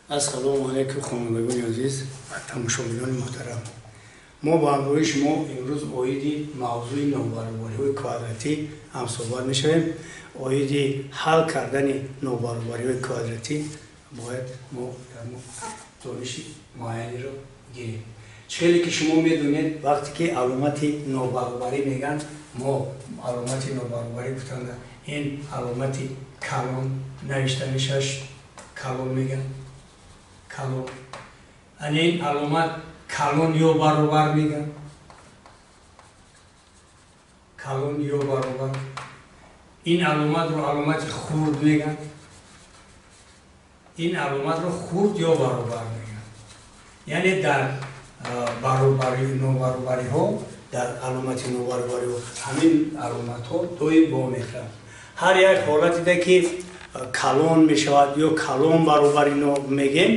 Ассалому алайкум, хонандагони азиз ва тамошобинони муҳтарам. Мо ба ҳамроҳи шумо имрӯз оиди мавзӯи нобаробариҳои квадратӣ ҳамсӯҳбат мешавем. Оиди ҳал кардани нобаробариҳои квадратӣ бояд мо дониши муайянеро гирем. Хеле ки шумо медонед, вақте ки аломати нобаробарӣ мегӯянд, мо аломати нобаробарӣ гуфтанда ин аломати калон навишта мешавад, калон мегӯянд, калон. Ани ин аломат калон ё баробар мегӯянд, калон ё баробар. Ин аломатро аломати хурд мегӯянд, ин аломатро хурд ё баробар мегӯянд. Яъне дар баробари нобаробариҳо, дар аломати нобаробариҳо ҳамин аломатҳо доим вомехӯранд. Ҳар як ҳолатида ки калон мешавад ё калон баробари мегем,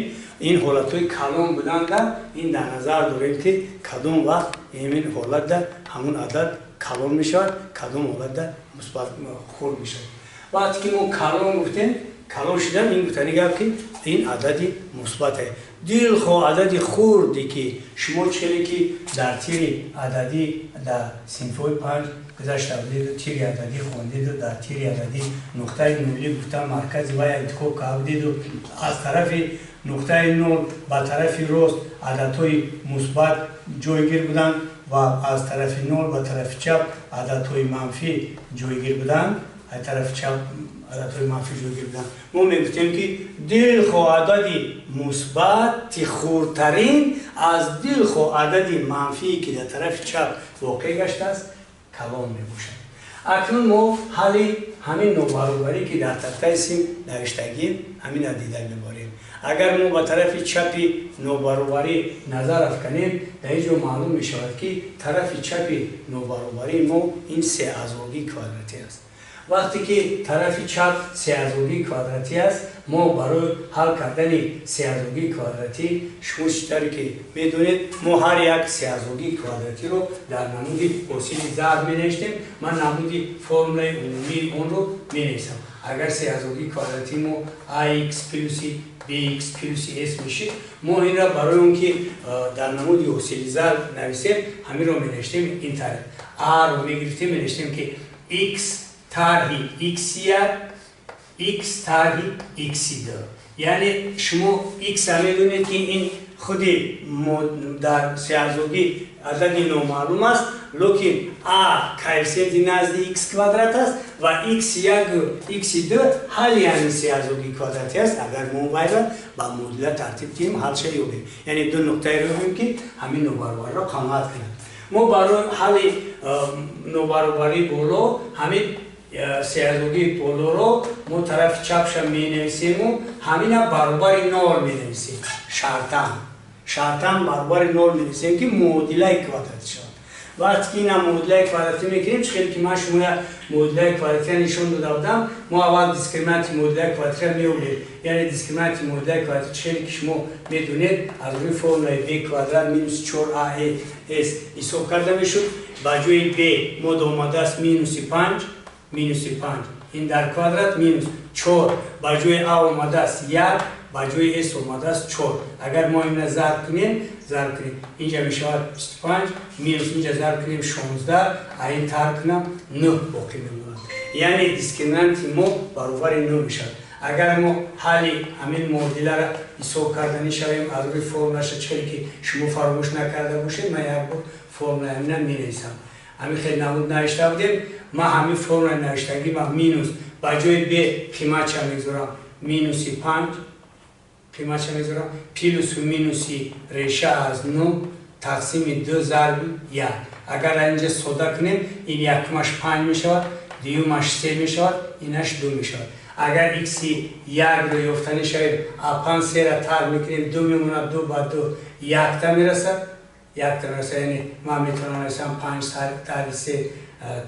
ин ҳолатҳои калон буданда ин дар назар дорем ки кадом вақт ҳамин ҳолатда ҳамун адад калон мешавад, кадом ҳолатда мусбат хурд мешавад. Вақте ки мо калон гуфтем, калон шудан ин гуфтани гап ки ин адади мусбате. Дилхоҳ адади хурде ки шумо челе ки дар тири ададӣ дар синфҳои 5 гузашта будеду, тири ададӣ хондеду, дар тири ададӣ нуқтаи нулӣ гуфта маркази вай интихоб карда будеду, аз тарафи нуқтаи нол ба тарафи рост ададҳои мусбат ҷойгир буданд ва аз тарафи нол ба тарафи чап ададҳои манфӣ ҷойгир буданд, аз тарафи чап ададҳои манфӣ ҷойгир буданд. Мо мегуфтем ки дилхоҳ адади мусбати хурдтарин аз дилхоҳ адади манфие ки дар тарафи чап воқеъ гаштааст калон мебошад. Акнун мо ҳалли ҳамин нобаробарӣ ки дар тахтаи сим навиштагӣ ҳаминро дида мебарем. Агар мо ба тарафи чапи нобаробарӣ назар афканем, дар ин ҷо маълум мешавад ки тарафи чапи нобаробарии мо ин сеазогии квадратӣ аст. Вақте ки тарафи чап сеазогии квадратӣ аст, мо барои ҳал кардани сеазогии квадратӣ, шумо чӣ тавре ки медонед, мо ҳар як сеазогии квадратиро дар намуди ҳосили зарб менавиштем. Ман намуди формулаи умумии онро менависам. Агар сеазогии квадратии мо ax плюси bx плюси s мешид, мо инро барои он ки дар намуди ҳосили зарб нависем, ҳаминро менавиштем ин тариқ. A-ро мегирифтем, менавиштем ки x тарҳи x1, x тарҳи x2. Яъне шумо x-а медонед ки ин худи дар сеазогӣ адади номаълум аст, лекин a коэффисиенти назди x квадрат аст ва x1 x2 ҳалли ҳамин сеазогии квадратӣ аст. Агар мо вайро ба муодила тартиб диҳем, ҳалша ёбем. Яъне ду нуқтаеро ёбем ки ҳамин нобаробариро қаноат кунад. Мо барои ҳалли нобаробарии боло ҳамин сеазогии болоро мо тарафи чапша менависему ҳамина баробари нол менависем. Шартан баробари нол менависем ки муодилаи квадратӣ шавад. Вақте ки ина муодилаи квадратӣ мекунем, чӣ хеле ки ман шумоя муодилаи квадратиро нишон дода будам, мо аввал дискриминанти муодилаи квадратиро меёбем. Яъне дискриминанти муодилаи квадратӣ чӣ хеле ки шумо медонед, аз рӯи формулаи b квадрат минус 4as ҳисоб карда мешуд. Ба ҷои b мо омадааст минуси 5, минуси 5 ин дар квадрат минус 4, ба ҷои a омадааст 1, ба ҷои s омадааст 4. Агар мо ина зарб кунем, инҷа мешавад 25, минус инҷа зарб кунем 16, а ин тарк кунам 9 боқӣ мемонад. Яъне дискриминанти мо баробари 9 мешавад. Агар мо ҳалли ҳамин муодиларо ҳисоб карданӣ шавем аз рӯи формулаша, чӣ хеле ки шумо фаромӯш накарда бошед, ман як бор формулаи ҳамина менависам. Ҳамин хел намуд навишта будем. Ман ҳамин формулаи навиштагӣ ма минус ба ҷои b қиматша мегузорам минуси 5, қиматша мегузорам плюсу минуси реша аз 9 тақсими 2 зарби 1. Агар инҷа сода кунем, ин якумаш 5 мешавад, дуюмаш 3 мешавад, инаш 2 мешавад. Агар x-и 1-ро ёфтанӣ шавем, а 5 3-ра тарк мекунем, 2 мемонад, 2 ба 2 якта мерасад, якта мерасад. Яъне ман метавонам нависам 5 тарҳи 3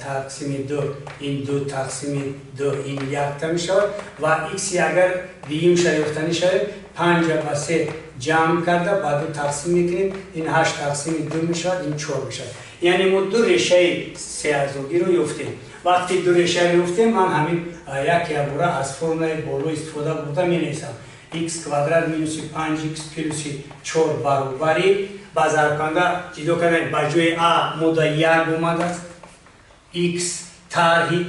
тақсими 2, ин 2 тақсими 2, ин якта мешавад. Ва x-и агар дуюмша ёфтанӣ шавем, 5 ба 3 ҷамъ карда ба 2 тақсим мекунем, ин 8 тақсими 2 мешавад, ин 4 мешавад. Яъне мо ду решаи сеазогиро ёфтем. Вақте ду решаро ёфтем, ман ҳамин як ябора аз формулаи боло истифода бурда менависам. Х квадрат минуси 5х плюси 4 баробари ба зарбкунанда ҷудо кардан ба ҷои а мода 1 омадааст, х тарҳи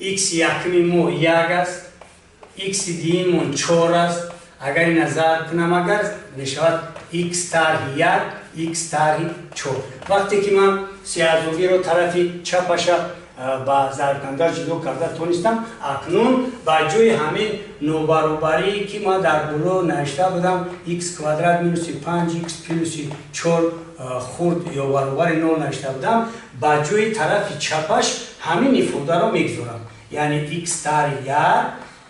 х якми мо 1 аст, х дуюммон 4 аст. Агар ина зарб кунам, агар мешавад х тарҳи 1, х тарҳи 4. Вақте ки ман сеазогиро тарафи чапаша ба зарбкунанда ҷудо карда тонистам, акнун ба ҷои ҳамин нобаробарие ки ман дар боло навишта будам, х квадрат минуси 5х плюси 4 хурд ё баробари 0 навишта будам, ба ҷои тарафи чапаш ҳамин ифодаро мегузорам, яъне х тарҳи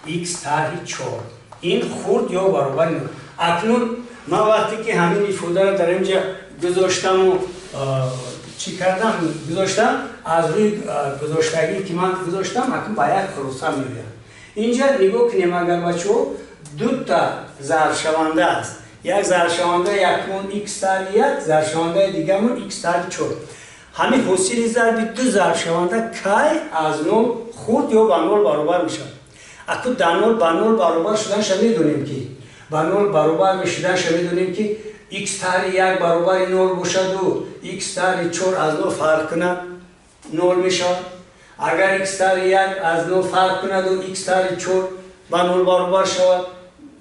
1, х тарҳи 4, ин хурд ё баробари 0. Акнун ман вақте ки ҳамин ифодаро дар инҷа гузоштаму чӣ кардам, гузоштам, аз рӯи гузоштагӣ ки ман гузоштам, акнун ба як хулоса меоям. Инҷа нигоҳ кунем, агар бачаҳо, дута зарбшаванда аст. Як зарбшаванда якмон х тарҳи 1, зарбшавандаи дигармон х тарҳи 4. Ҳамин ҳосили зарби ду зарбшаванда кай аз нол хурд ё ба нол баробар мешавад? Акун дар нол ба нол баробар шуданша медонем, ки ба нол баробар мешуданша медонем, ки х тарҳи 1 баробари нол бошаду х тарҳи 4 аз нол фарқ кунад, нол мешавад. Агар х тарҳи 1 аз нол фарқ кунаду х тарҳи 4 ба нол баробар шавад,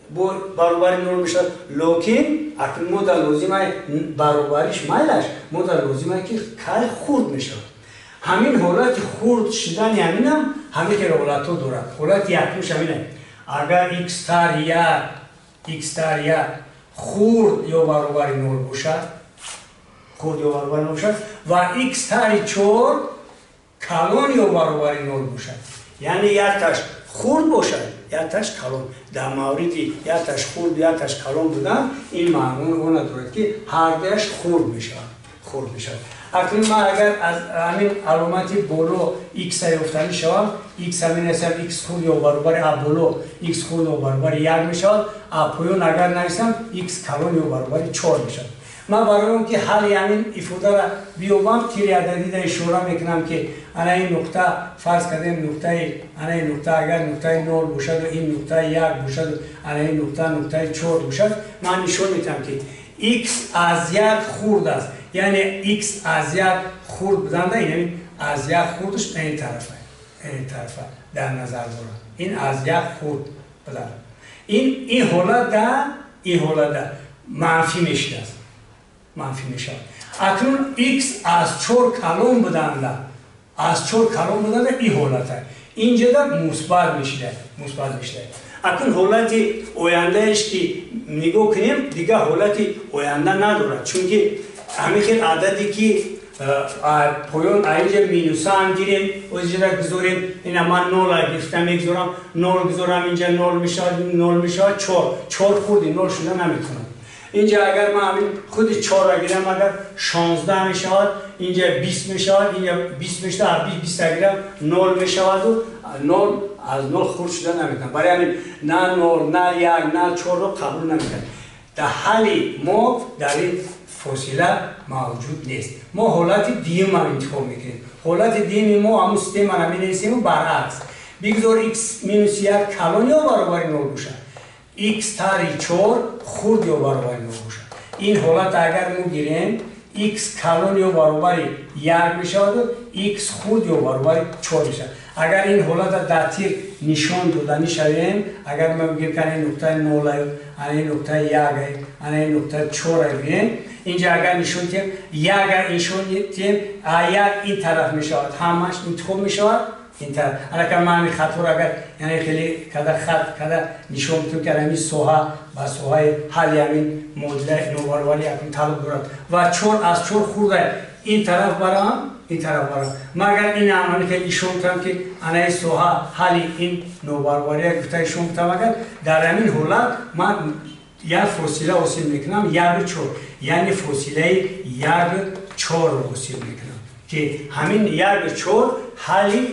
бо баробари нол мешавад. Лекин акнун мо дар лозима баробариш майлаш, мо дар лозима ки кай хурд мешавад. Ҳамин ҳолати хурд шудани ҳаминам ҳамин хел ҳолатҳо дорад. Ҳолати якумш ҳамин: агар х тарҳи 1, х тарҳи 1 хурд ё баробари нол бошад, хурд ё баробари нол бошад ва х тарҳи 4 калон ё баробари нол бошад, яъне якташ хурд бошад, якташ калон. Дар мавриди якташ хурд, якташ калон будан, ин маънои он дорад, ки ҳардуяш хурд мешавад, хурд мешавад. Акнун ман агар аз ҳамин аломати боло х ёфтанӣ шавам, х менависам, х хурд ё баробари а боло х хурд ё баробари 1 мешавад, а поён агар нависам, х калон ё баробари 4 мешавад. Ман барои он ки ҳалли ҳамин ифодаро биёбам, тири ададида ишора мекунам, ки ана ин нуқта, фарз кардем, нуқтаи ана ин нуқта агар нуқтаи нол бошаду ин нуқтаи 1 бошаду ана ин нуқта нуқтаи 4 бошад, ман нишон медиҳам, ки х аз 1 хурд аст, яъне х аз 1 хурд буданда, ин аз 1 хурдаш ин тарафа, ин тарафа дар назар дорад, ин аз 1 хурд будан, ин ҳолатда, ин ҳолатда манфӣ мешудааст, манфӣ мешавад. Акнун х аз 4 калон буданда, аз 4 калон буданда, ин ҳолата инҷода мусбат мешудад, мусбат мешудад. Акнун ҳолати ояндаеш ки нигоҳ кунем, дигар ҳолати оянда надорад, чунки ҳамин хел ададе ки поён инҷа минусаам гирем, озиҷа гузорем, ина ман нола гирифта мегузорам, нол гузорам, инҷа нол мешавад, нол мешавад, чор, чор хурди нол шуда наметавонад. Инҷа агар ман ҳамин худи чорро гирам, агар 16 мешавад, инҷа 20 мешавад, инҷа 20 мешавад, 20 гирам, нол мешаваду нол аз нол хурд шуда наметавонад. Барои ҳамин на нол, на як, на чорро қабул намекунад. Дар ҳалли мо дар ин фосила мавҷуд нест. Мо ҳолати дуюмро интихоб мекунем. Ҳолати дуюми мо ҳамун системаро менависему баръакс: бигзор х минус 1 калон ё баробари нол бошад, х тарҳи 4 хурд ё баробари нол бошад. Ин ҳолат агар мо гирем, х калон ё баробари 1 мешаваду х хурд ё баробари 4 мешавад. Агар ин ҳолата дар тир нишон доданӣ шавем, агар мо бигирем, ки ана ин нуқтаи нола, ана ин нуқтаи як, ана ин нуқтаи чора бигирем, инҷа агар нишон диҳем, яга нишон диҳем, а як ин тараф мешавад, ҳамаш интихоб мешавад ин тараф. Анака ман ҳамин хатҳоро агар, яъне хеле када хат када нишон бидем, ки ҳамин соҳа ба соҳаи ҳалли ҳамин муодилаи нобаробарӣ якум тааллуқ дорад ва чор аз чор хурда, ин тараф барам, ин тараф барам. Ман агар ин ҳамин хел нишон кунам, ки анаи соҳа ҳалли ин нобаробария гуфта нишон кунам, агар дар ҳамин ҳолат ман як фосила ҳосил мекунам, яку чор, яъне фосилаи яку чорро ҳосил мекунам, ки ҳамин яку чор ҳалли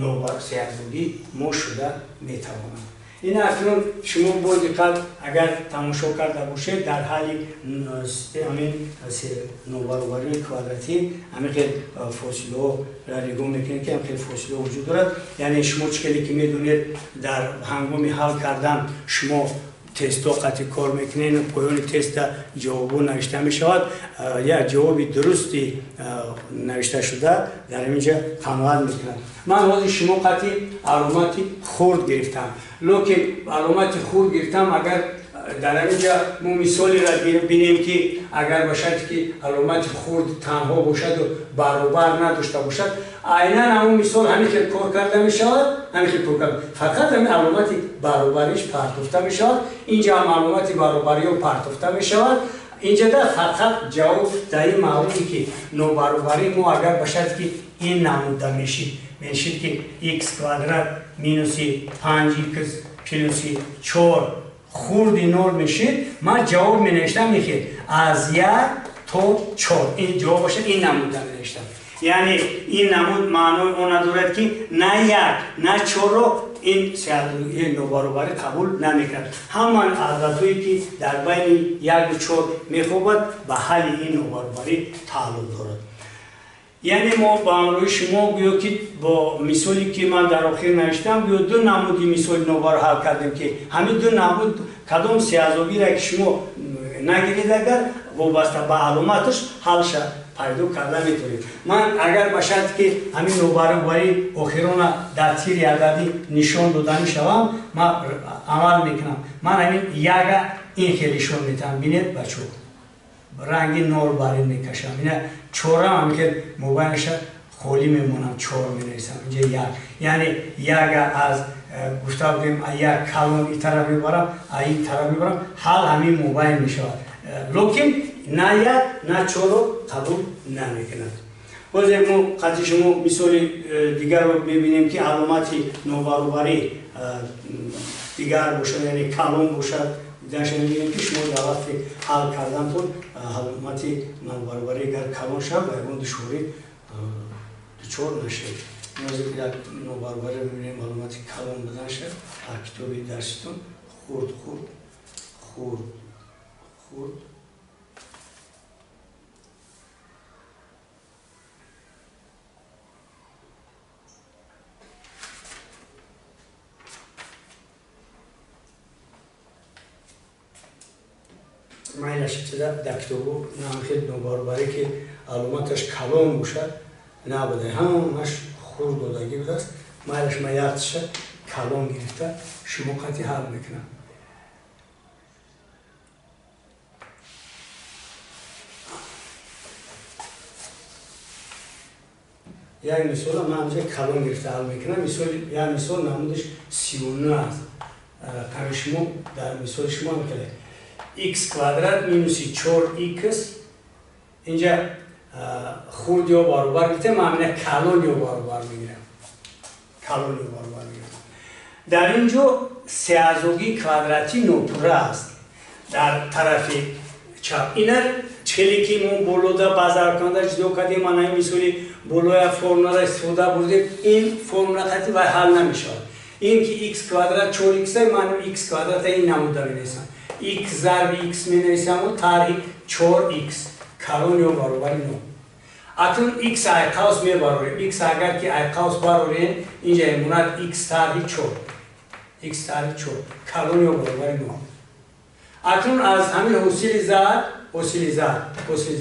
нобарсеазогӣ мо шуда метавонад. Ин акнун шумо бо диққат агар тамошо карда бошед, дар ҳалли ҳамин нобаробарии квадратӣ ҳамин хел фосилаҳо нигоҳ мекунед, ки ҳамин хел фосилаҳо вуҷуд дорад. Яъне шумо чӣ хеле ки медонед, дар ҳангоми ҳал кардан шумо тестҳо қатъи кор мекунед, поёни теста ҷавобҳо навишта мешавад. Як ҷавоби дурусти навишта шуда дар ҳамин ҷа қаноат мекунад. Ман ҳозир шумо қатъи аломати хурд гирифтам, лекин аломати хурд гирифтам. Агар дар ҳамин ҷа мо мисолеро бинем, ки агар ба шарте ки аломати хурд танҳо бошаду баробар надошта бошад, айнан ҳамон мисол ҳамин хел кор карда мешавад, ҳамин хел кор карда, фақат ҳамин аломати баробариш партофта мешавад. Инҷа ҳам аломати баробариҳо партофта мешавад. Инҷада фақат ҷавоб дар ин мавриде ки нобаробарии мо агар ба шарте ки ин намуда мешид, ки x квадрат минуси 5 x плюси 4 хурди нол мешид, ман ҷавоб менавиштам ки аз 1 то 4 ин ҷавоб бошад, ин намуда менавиштам. Яъне ин намуд маънои она дорад, ки на як, на чорро ин нобаробарӣ қабул намекард. Ҳамаи ададҳое ки дар байни 1-у 4 мехобад, ба ҳалли ин нобаробарӣ тааллуқ дорад. Яъне мо ба ҳамроҳи шумо гӯё ки бо мисоле ки ман дар охир навиштам, гӯё ду намуди мисоли нобаро ҳал кардем, ки ҳамин ду намуд кадом сеазогире ки шумо нагиред, агар вобаста ба аломаташ ҳалша пайдо карда метавонед. Ман агар ба шарте ки ҳамин нобаробарии охирона дар тири ададӣ нишон доданӣ шавам, ман амал мекунам. Ман ҳамин яга ин хел нишон метаҳам. Бинед, бачо, ранги нол бар ин мекашам, ина чорам ҳамин хел мобайнаша холӣ мемонам, чор менависам, инҷа як. Яъне яга аз гуфта будем, як калон и тараф мебарам, ин тараф мебарам, ҳал ҳамин мобайн мешавад, лекин на як, на чорро қабул намекунад. Ҳозир мо қатъи шумо мисоли дигарро мебинем, ки аломати нобаробарӣ дигар бошад, яъне калон бошад. Даша мебинем, ки шумо дар вақти ҳал кардантон аломати нобаробарӣ агар калон шавад, ба ягон душворӣ дучор нашавед. Ҳозир як нобаробарӣ мебинем, аломати калон буданша. Дар китоби дарситон хурд, хурд, хурд, хурд. Майлаш, чиза дар китобу хел нобаробарӣ ки аломаташ калон бошад набуда, ҳамаш хурд додагӣ будааст. Майлаш, ман якташа калон гирифта шумо қатъи ҳал мекунам. Як мисола ман ҳамҷа калон гирифта ҳал мекунам. Мисоли як мисол намудаш 39 аст. Рақами шумо дар мисоли шумо ҳам хеле x квадрат минуси 4x. Инҷа хурд ё баробар гирифтем, ман ҳамина калон ё баробар мегирам, калон ё баробар мегирам. Дар ин ҷо сеазогии квадратӣ нопурра аст дар тарафи чап. Ина хеле ки мо болода баъзарканда ҷудо кардем, мана ин мисоли болоя формуларо истифода бурдем, ин формула қатъи вай ҳал намешавад. Ин ки x квадрат 4x, ман x квадрата ин намуда менависам, x зарби x менависаму тарҳи 4x калон ё баробари нол. Акнун x ай қавс мебарорем. X агар ки ай қавс барорем, инҷа мемонад x тарҳи 4, x тарҳи 4 калон ё баробари нол. Акнун аз ҳамин ҳосили зарб, ҳосили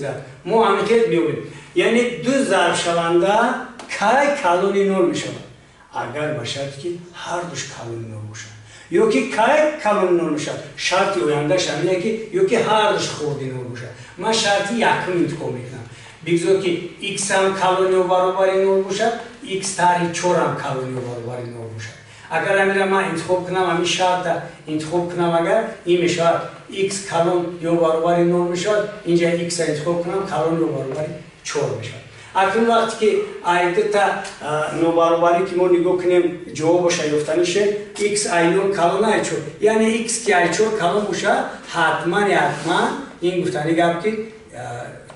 зарб мо ҳамин хел меёбем. Яъне ду зарбшаванда кай калони нол мешавад? Агар ба шарте ки ҳардуш калони нол бошад. Ё ки кай калони нол мешавад? Шарти ояндааш ҳамине ки ё ки ҳардуш хурди нол бошад. Ман шарти якум интихоб мекунам. Бигзор ки x ҳам калон ё баробари нол бошад, x тарҳи 4 ҳам калон ё баробари нол бошад. Агар ҳамира ман интихоб кунам, ҳамин шарта интихоб кунам, агар ин мешавад x калон ё баробари нол мешавад, инҷа x интихоб кунам, калон ё баробари 4 мешавад. Акнун вақте ки ай дута нобаробарӣ ки мо нигоҳ кунем, ҷавобаша ёфтанише x ай нол калон ай чор, яъне x ки ай чор калон бошад, ҳатман ҳатман ин гуфтани гап ки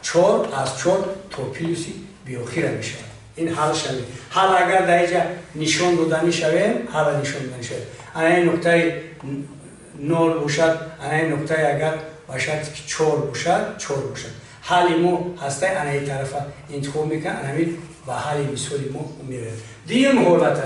чор аз чор то плюси беохира мешавад. Ин ҳал шавед. Ҳал агар дар инҷа нишон доданӣ шавем, ҳала нишон доданӣ шавем, ана ин нуқтаи нол бошад, ана ин нуқтаи агар ба шарте ки чор бошад, чор бошад, ҳалли мо ҳастай, ана ин тарафа интихоб мекунад, ана ҳамин ба ҳалли мисоли мо меояд. Дуюм ҳолат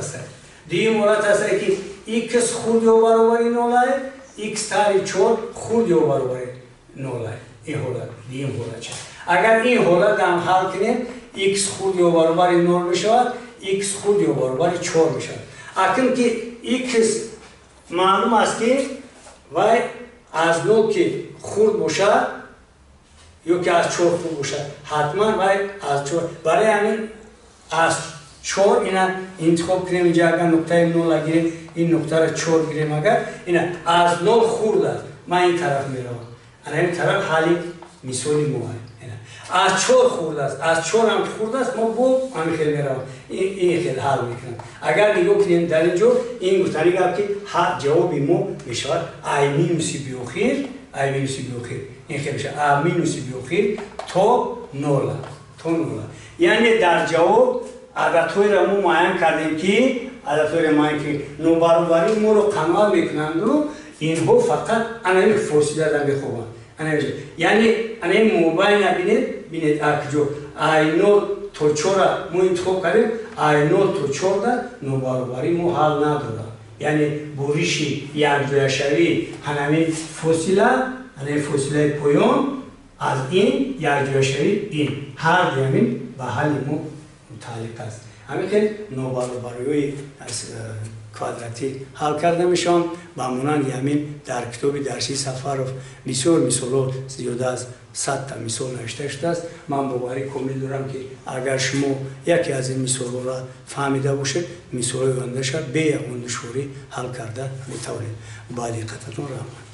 ҳастай, ки x хурд ё баробари нолае, x тари 4 хурд ё баробари 0. Ин ҳолат, дуюм ҳолат. Агар ин ҳолат ҳам ҳал кунем, x хурд ё баробари 0 мешавад, x хурд ё баробари 4 мешавад. Акнун ки x маълум аст, ки вай аз 0 ки хурд бошад ё ки аз 4 хурд бошад, ҳатман вай аз 4. Барои ҳамин аз 4 ина интихоб кунем. Инҷа агар нуқтаи 0 гирем, ин нуқтаро 4 гирем, агар ина аз 0 хурд аст, ман ин тараф меравам. Ана ин тараф ҳалли мисоли мо. Аз 4 хурд аст, аз 4 ҳам хурд аст, мо бо ҳамин хел меравам, ин хел ҳал мекунам. Агар нигоҳ кунем дар ин ҷо, ин гуфтани гап, ки ҷавоби мо мешавад ай минуси биохир, ай минуси биохир ин хел мешавад, а минуси биохир то нола, то нола. Яъне дар ҷавоб ададҳоеро мо муайян кардем, ки ададҳоеро муайян ки нобаробарии моро қаноат мекунанду инҳо фақат ана ин фосилада мехобанд. Яъне ана ин мобайна бинед, бинед, акҷо ай нол то чора мо интихоб кардем, ай нол то чорда нобаробарӣ мо ҳал надорад. Яъне буриши якҷояшавии ҳанамин фосила, ҳанамин фосилаи поён аз ин якҷояшавии ин ҳарди ҳамин ба ҳалли мо мутааллиқ аст. Ҳамин хел нобаробариҳои квадратӣ ҳал карда мешаванд. Ба монанди ҳамин дар китоби дарсии Сафаров бисёр мисолҳо, зиёда аз 100-та мисол навишта шудааст. Ман боварӣ комил дорам, ки агар шумо яке аз ин мисолҳоро фаҳмида бошед, мисолҳои ояндаша бе ягон душворӣ ҳал карда метавонед. Ба диққататон раҳмат.